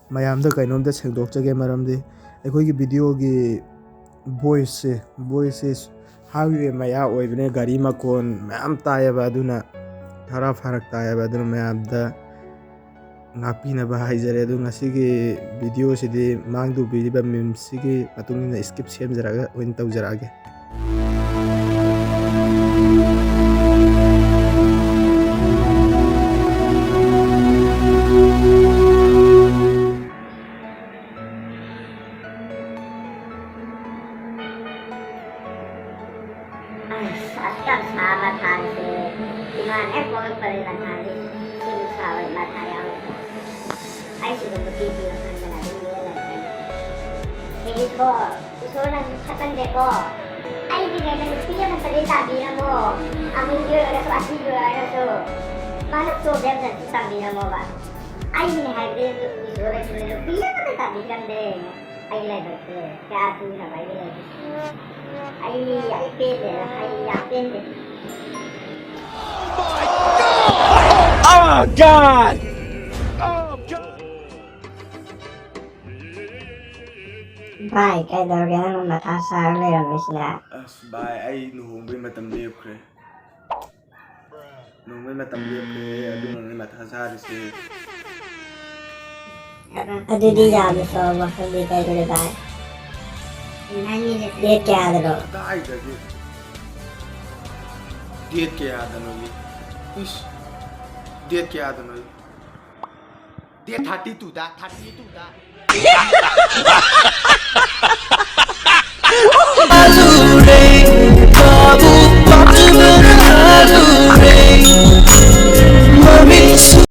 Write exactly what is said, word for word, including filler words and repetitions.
ꯃꯌꯥꯝꯗ ꯀꯩꯅꯣꯝꯇ ꯁꯦꯡꯗꯣꯛꯆꯒꯦ, ꯃꯔꯝꯗꯤ ꯑꯩꯈꯣꯏꯒꯤ ꯚꯤꯗꯤꯑꯣꯒꯤ ꯚꯣꯏꯁꯁꯦ, ꯚꯣꯏꯁꯁꯦ ꯍꯥꯏꯋꯦ ꯃꯌꯥ ꯑꯣꯏꯕꯅꯦ, ꯒꯥꯔꯤ ꯃꯈꯣꯟ ꯃꯌꯥꯝ ꯇꯥꯏꯌꯦꯕ, ꯑꯗꯨꯅ ꯈꯔ ꯐꯔꯛ ꯇꯥꯏꯌꯦꯕ, ꯑꯗꯨꯅ ꯃꯌꯥꯝꯗ ꯉꯥꯛꯄꯤꯅꯕ ꯍꯥꯏꯖꯔꯦ꯫ ꯑꯗꯨ ꯉꯁꯤꯒꯤ ꯚꯤꯗꯤꯑꯣꯁꯤꯗꯤ ꯃꯥꯡꯗꯨꯕꯤꯔꯤꯕ ꯃꯤꯝꯁꯁꯤꯒꯤ ꯃꯇꯨꯡ ꯏꯟꯅ ꯁ꯭ꯀꯤꯞ ꯁꯦꯝꯖꯔꯒ ꯑꯣꯏꯅ ꯇꯧꯖꯔꯛꯑꯒꯦ꯫ ꯑꯁ, ꯑꯁꯨꯛ ꯌꯥꯝ ꯁꯥꯕ ꯊꯥꯁꯦ, ꯏꯃꯥꯅ ꯍꯦꯛ ꯄꯣꯛꯂꯛꯄꯗꯒꯤ ꯃꯊꯥꯁꯦ ꯁꯤꯃꯨꯛ ꯁꯥꯕ ꯃꯊꯥ ꯌꯥꯎꯔꯛꯇ꯭ꯔꯤ꯫ ꯑꯩꯁꯤꯕꯨ ꯅꯨꯄꯤ ꯊꯤꯕ ꯈꯪꯗꯅ ꯑꯗꯨꯝ ꯂꯦꯜꯂꯕꯅꯤ꯫ ꯍꯦꯔꯤꯠꯀꯣ, ꯏꯁꯣꯔꯅ ꯐꯠꯍꯟꯗꯦꯀꯣ꯫ ꯑꯩꯒꯤꯗꯃꯛꯇ ꯅꯨꯄꯤ ꯑꯃꯠꯇꯗꯤ ꯇꯥꯕꯤꯔꯝꯃꯣ꯫ ꯑꯃꯨꯕꯤ ꯑꯣꯏꯔꯒꯁꯨ, ꯑꯁꯤꯕꯤ ꯑꯣꯏꯔꯒꯁꯨ, ꯃꯥꯅ ꯆꯣꯝꯕ ꯑꯃꯠꯇꯗꯤ ꯇꯥꯕꯤꯔꯝꯃꯣꯕ꯫ ꯑꯩꯒꯤꯅꯦ ꯍꯥꯏꯕꯗꯤ ꯏꯁꯣꯔꯅ ꯅꯨꯄꯤ ꯑꯃꯠꯇ ꯇꯥꯕꯤꯔꯝꯗꯦ꯫ ꯑꯩꯒꯤ ꯂꯥꯏꯕꯛꯁꯦ ꯀꯌꯥ ꯊꯤꯈ꯭ꯔꯕ ꯑꯩꯒꯤ ꯂꯥꯏꯕꯛꯁꯦ꯫ ꯑꯩ ꯌꯥꯝ ꯄꯦꯟꯗꯦꯗ, ꯑꯩ ꯌꯥꯝ ꯄꯦꯟꯗꯦ꯫ Oh God! ꯚꯥꯏ, ꯀꯩꯗꯧꯔꯒꯦ ꯅꯪꯅ ꯃꯊꯥ ꯁꯥꯔ ꯂꯩꯔꯝꯃꯤꯁꯤꯅ? ꯑꯁ ꯚꯥꯏ, ꯑꯩ ꯂꯨꯍꯣꯡꯕꯩ ꯃꯇꯝ ꯂꯦꯞꯈ꯭ꯔꯦ꯫ ꯂꯨꯍꯣꯡꯕꯩ ꯃꯇꯝ ꯂꯦꯞꯈ꯭ꯔꯦ, ꯑꯗꯨꯅꯅꯦ ꯃꯊꯥ ꯁꯥꯔꯤꯁꯦ꯫ ꯑꯗꯨꯗꯤ ꯌꯥꯝꯅ ꯐꯕ ꯋꯥꯈꯜꯅꯤ ꯀꯩꯅꯣꯅꯦ ꯚꯥꯏ꯫ ꯗꯦꯠ ꯀꯌꯥꯗꯅꯣ? ꯀꯗꯥꯏꯗꯒꯤ? ꯗꯦꯠ ꯀꯌꯥꯗꯅꯣꯌꯦ? ꯏꯁ, ꯗꯦꯠ ꯀꯌꯥꯗꯅꯣꯌꯦ? ꯗꯦꯠ thirty two ꯗ, thirty two ꯗ꯫ ꯍꯜꯂꯨꯔꯦ, ꯕꯥꯕꯨ ꯄꯥꯝꯖꯕꯅ ꯍꯜꯂꯨꯔꯦ꯫ ꯃꯃꯤꯠꯁꯦ